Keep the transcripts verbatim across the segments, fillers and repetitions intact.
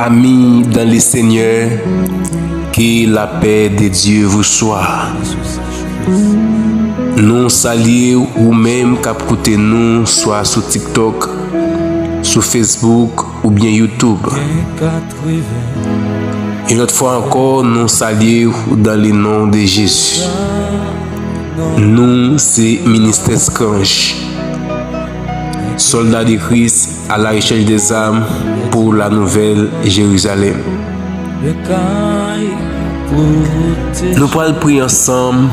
Amis dans le Seigneur, que la paix de Dieu vous soit. Nou salye ou menm k ap koute nou, swa sou TikTok, sou Facebook oubyen YouTube. Yon lòt fwa ankò, nou salye ou dans le nom de Jésus. Nou se Ministè Skranch, Soldats de Christ à la recherche des âmes pour la Nouvelle Jérusalem. Nou pral priye ansanm.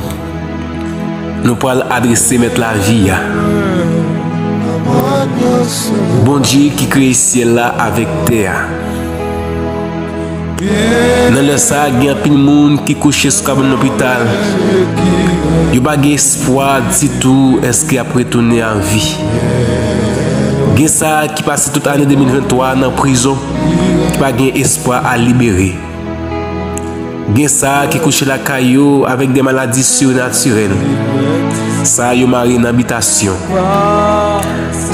Nou pral adrese Mèt lavi a, Bondye ki kreye syèl la avèk tè a. Nan lè sa a, gen anpil moun ki kouche sou kabann lopital. Yo pa gen espwa ditou èske y ap retounen an vi. Gen sa ki pase tout ane de mil venntwa nan prizon, ki pa gen espwa a libere. Gen sa ki kouche lakay yo avèk de maladi sirnatirèl. Sa yo mare nan bitasyon.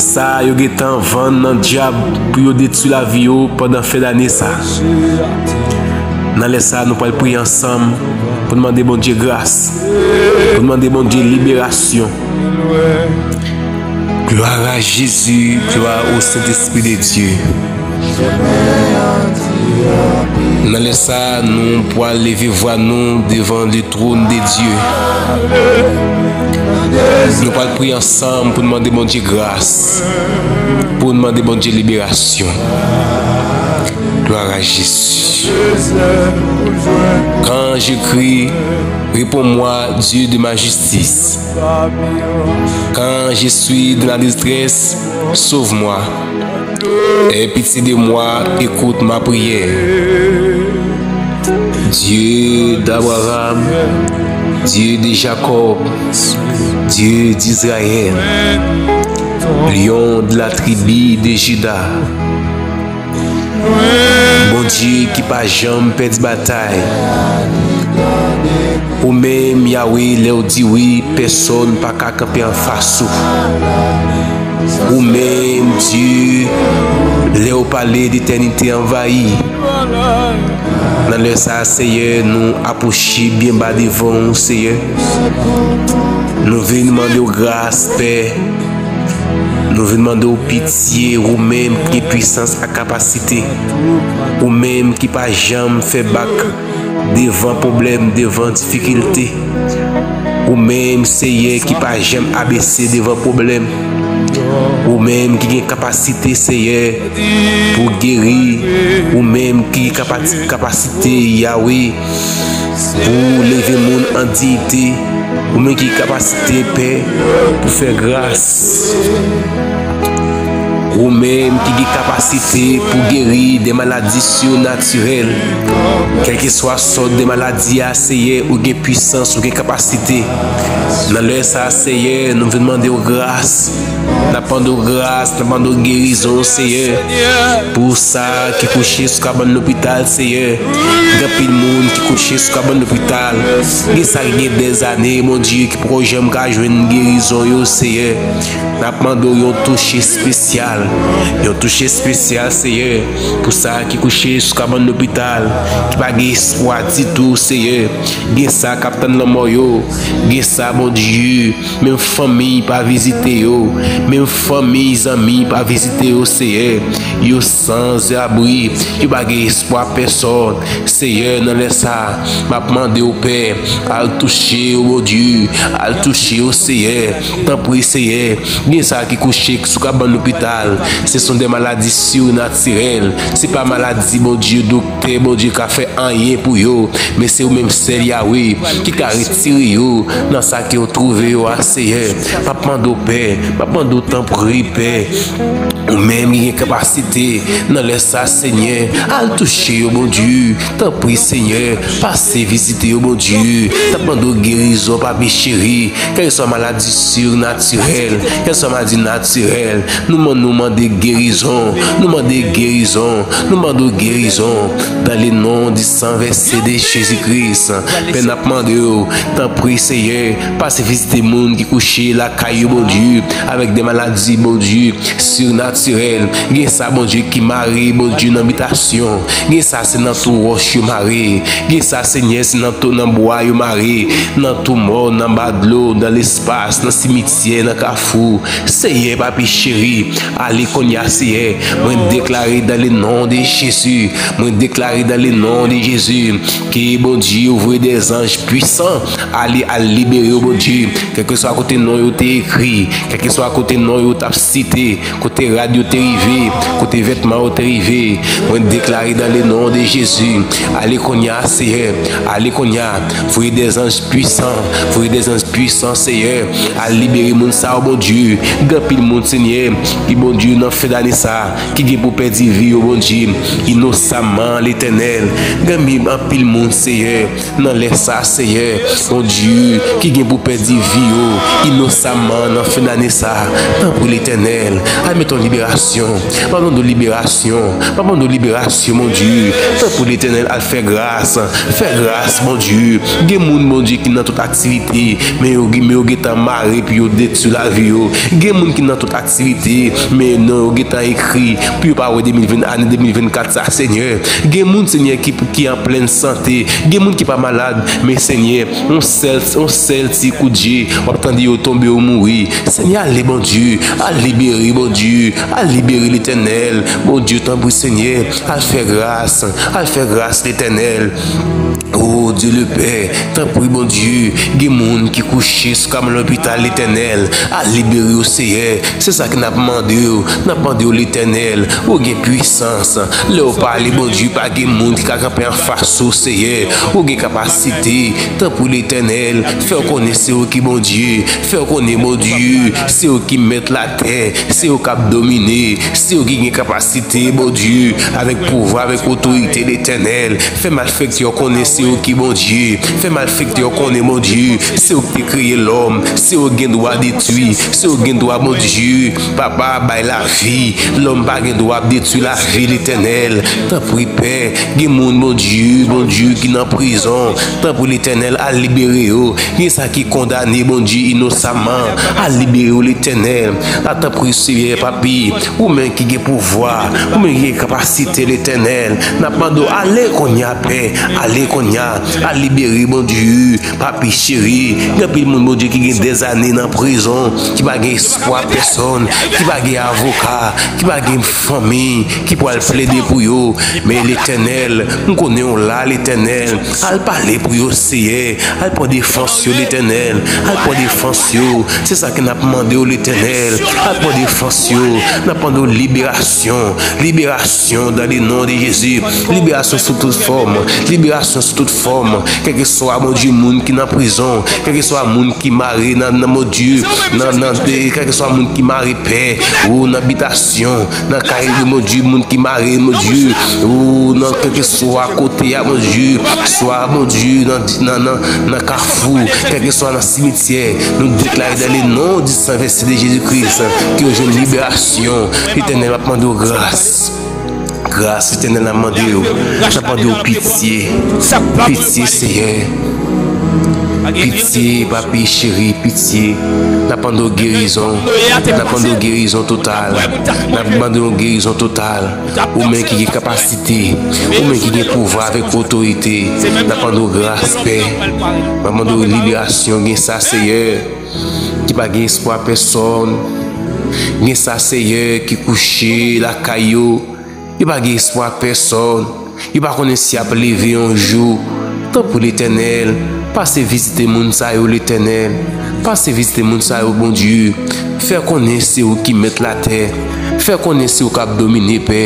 Sa yo gentan vann nan dyab pou yo detwi lavi yo pandan fen dane sa. Nan lè sa, nou pral priye ansanm pou n mande Bondye gras, pou n mande Bondye liberasyon. Gloire à Jésus, gloire au Saint-Esprit de Dieu. Nan lè sa, nou pral leve vwa nou devan le trône de Dieu. Nou pral priye ansanm pou n mande Bondye gras, pou n mande Bondye liberasyon. Gloire à Jésus. Quand je crie, réponds-moi, Dieu de ma justice. Quand je suis dans la détresse, sauve-moi. Aie pitié de moi, écoute ma prière. Dieu d'Abraham, Dieu de Jacob, Dieu d'Israël, Lion de la tribu de Juda. Bondye ki pa janm pèdi batay. Ou menm, Yawe, lè w di wi, pèsonn pa ka kanpe anfas ou. Ou menm, Dye, lè w pale, letènite anvayi. Nan lè sa a, Seyè, nou apwoche byen ba devan w, Seyè. Nou vin mande w gras, Pè. Nou vin mande w pitye, ou menm ki gen pwisans ak kapasite, ou menm ki pa janm fè bak devan pwoblèm, devan difikilte. Ou menm, Seyè, ki pa janm abese devan pwoblèm. Ou menm ki gen kapasite, Seyè, pou geri. Ou menm ki gen kapati-, kapasite, Yawe, pou leve moun an diyite. Ou menm ki gen kapasite, Pè, pou fè gras. Ou menm ki gen kapasite pou geri de maladi sirnatirèl. Kèlkeswa sòt de maladi a, Seyè, ou gen pwisans, ou gen kapasite. Nan lè sa a, Seyè, nou vin mande w gras. N ap mande w gras, n ap mande w gerizon, Seyè. Pou sa ki kouche sou kabann lopital, Seyè. Gen anpil moun ki kouche sou kabann lopital. Gen sa ki gen dèzane, Bondye, ki poko janm ka jwenn gerizon yo, Seyè. N ap mande w yon touche espesyal. Yon touche espesyal, Seyè, pou sa ki kouche sou kabann lopital, ki pa gen espwa ditou, Seyè. Gen sa k ap tann lanmò yo. Gen sa, Bondye, menm fanmi pa vizite yo. Menm fanmi, zanmi pa vizite yo, Seyè. Yo sanzabri. Yo pa gen espwa pèsòn. Seyè, nan lè sa a, m ap mande w, Pè, al touche yo, Bondye, al touche yo, Seyè, tanpri, Seyè. Gen sa ki kouche sou kabann lopital, se son de maladi sirnatirèl, se pa maladi, Bondye, doktè, Bondye, ka fè anyen pou yo, men se ou menm sèl, Yawe, ki ka retire yo nan sa ke yo twouve yo a, Seyè. M ap mande w, Pè, m ap mande w, tanpri, Pè. Ou menm ki gen kapasite nan lè sa, Senyè, al touche yo, Bondye. Tanpri, Senyè, pase vizite yo, Bondye. N ap mande w gerizon, Papi cheri. Kèlkeswa maladi sirnatirèl, kèlkeswa maladi natirèl, nou mande w, Mande gerizon, nou mande gerizon, nou mande w gerizon. Dans le nom du sang versé de Jésus-Christ, Pè, n ap mande w, tanpri, Seyè, pase vizite moun ki kouche lakay yo, Bondye, avèk de maladi, Bondye, sirnatirèl. Gen sa, Bondye, ki mare, Bondye, nan bitasyon. Gen sa, se nan twou wòch yo mare. Gen sa, Senyè, se nan twou, nan bwa yo mare. Nan twou mò, nan ba dlo, nan lespas, nan simityè, nan kafou. Seyè, papi cheri, ale kounye a, Seyè. Mwen deklare dans le nom de Jésus. Mwen deklare dans le nom de Jésus. Ke Bondye voye de zanj pwisan ale, al libere yo, Bondye. Kèlkeswa kote non yo te ekri, kèlkeswa kote non yo t ap site, kote rad yo te rive, kote vètman yo te rive, mwen deklare dans le nom de Jésus, ale kounye a, Seyè, ale kounye a, voye de zanj pwisan, voye de zanj pwisan, Seyè, al libere moun sa yo, Bondye. Gen anpil moun, Senyè, ki, Bondye, nan fen dane sa, ki gen pou pèdi vi yo, Bondye, inosaman, Letènèl. Gen anpil moun, Seyè, nan lè sa, Seyè, Bondye, ki gen pou pèdi vi yo inosaman nan fen dane sa. Tanpri, Letènèl, al mete yon liberasyon. Papa, mande w liberasyon. Papa, mande w liberasyon, Bondye. Tanpri, Letènèl, al fè gras. Fè gras, Bondye. Gen moun, Bondye, ki nan tout aktivite, men yo, men yo gentan mare pou yo detwi lavi yo. Gen moun ki nan tout aktivite, men non yo gentan ekri pou yo pa wè de mil ven, ane de mil vennkat sa, Senyè. Gen moun, Senyè, ki, ki an plèn sante. Gen moun ki pa malad, men, Senyè, yon sèl, yon sèl ti kout je, w ap tande yo tonbe, yo mouri. Senyè, ale, Bondye, al libere, Bondye, al libere, Letènèl. Bondye, tanpri, Senyè, al fè gras, al fè gras, Letènèl. O Dye le Pè, tanpri, Bondye, gen moun ki kouche sou kamo lopital, Letènèl, al libere yo, Seyè. Se sa ke n ap mande w. N ap mande w, Letènèl, ou gen pwisans. Lè w pale, Bondye, pa gen moun ki ka kanpe anfas ou, Seyè. Ou gen kapasite. Tanpri, Letènèl, fè w konnen se ou ki Bondye. Fè w konnen, Bondye, se ou ki mèt latè. Se ou k ap domine. Se ou ki gen kapasite, Bondye, avèk pouvwa, avèk otorite, Letènèl. Fè malfektè yo konnen se ou ki Bondye. Fè malfektè yo konnen, Bondye, se ou ki te kreye lòm. Se ou gen dwa detwi. Se ou gen dwa, Bondye, Papa, bay lavi. Lòm pa gen dwa ap detwi lavi, Letènèl. Tanpri, Pè, gen moun, Bondye, Bondye, ki nan prizon. Tanpri, Letènèl, al libere yo. Gen sa ki kondane, Bondye, inosaman. Al libere yo, Letènèl. A, tanpri, Seyè, papi, ou menm ki gen pouvwa, ou menm ki gen kapasite, Letènèl. N ap mande w, ale kounye a, Pè, ale kounye a, al libere, Bondye, papi cheri. Gen anpil moun, Bondye, ki gen dèzane nan prizon, ki pa gen espwa pèsòn, ki pa gen avoka, ki pa gen fanmi, ki pral plede pou yo. Men, Letènèl, m konnen w la, Letènèl. Al pale pou yo, Seyè. Al pran defans yo, Letènèl. Al pran defans yo. Se sa ke n ap mande w, Letènèl. Al pran defans yo. N ap mande w liberasyon. Liberasyon dans le nom de Jésus. Liberasyon sou tout fòm. Liberasyon sou tout fòm. Kèlkeswa, Bondye, moun ki nan prizon. Kèlkeswa moun ki mare nan, nan, Bondye, nan, nan, de, kèlkeswa moun ki mare, Pè, ou nan bitasyon, nan kay yo, Bondye, moun ki mare, Bondye, ou nan kèlkeswa kote a, Bondye, swa, Bondye, nan, nan, nan, nan kafou, kèlkeswa nan simityè, nou deklare dans le nom du sang versé de Jésus-Christ, ke yo jwenn liberasyon. Letènèl, m ap mande w gras. Gras, Letènèl, n ap mande w. N ap mande w pitye. Pitye, Seyè. Pitye, papi cheri, pitye. N ap mande w gerizon. N ap mande w gerizon total. N ap mande w gerizon total. Ou menm ki gen kapasite. Ou menm ki gen pouvwa avèk otorite. N ap mande w gras, Pè. N ap mande w liberasyon. Gen sa, Seyè, ki pa gen espwa pèsòn. Gen sa, Seyè, ki kouche lakay yo. Yo pa gen espwa pèsòn. Yo pa konnen si y ap leve yon jou. Tanpri, Letènèl, pase vizite moun sa yo, Letènèl. Pase vizite moun sa yo, Bondye. Fè konnen se ou ki mèt latè. Fè konnen se ou k ap domine, Pè.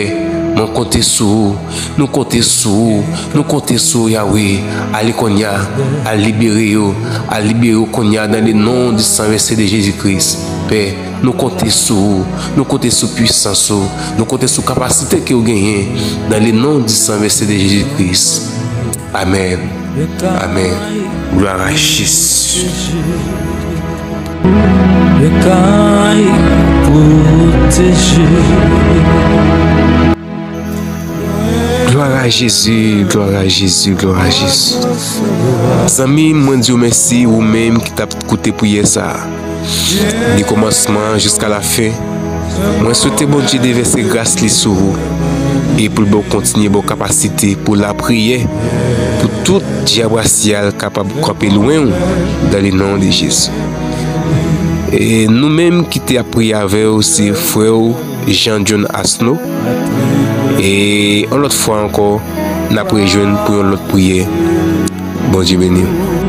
Mwen konte sou ou. Nou konte sou ou. Nou konte sou ou, Yahweh. Ale kounye a. Al libere yo. Al libere yo kounye a dans le nom du sang versé de Jésus-Christ. Pè, nou konte sou ou. Nou konte sou pwisans ou. Nou konte sou kapasite ke ou genyen. Dans le nom du sang versé de Jésus-Christ. Amèn. Amèn. Gloire à Jésus. Pwoteje. Glwa a Jezi, glwa a Jezi, glwa a Jezi. Zanmi m, mwen di w mèsi, ou menm ki t ap koute priyè sa a. Di kòmansman jiska lafen, mwen swete Bondye devèse gras li sou ou e pou l ba w kontinye ba w kapasite pou lapriyè, pou tout dyab rasyal kapab kanpe lwen w, dans le nom de Jésus. E nou menm ki te ap priye avè w, se frè w Jean John Asno. E yon lòt fwa ankò, n ap rejwenn pou yon lòt priyè. Bondye beni w.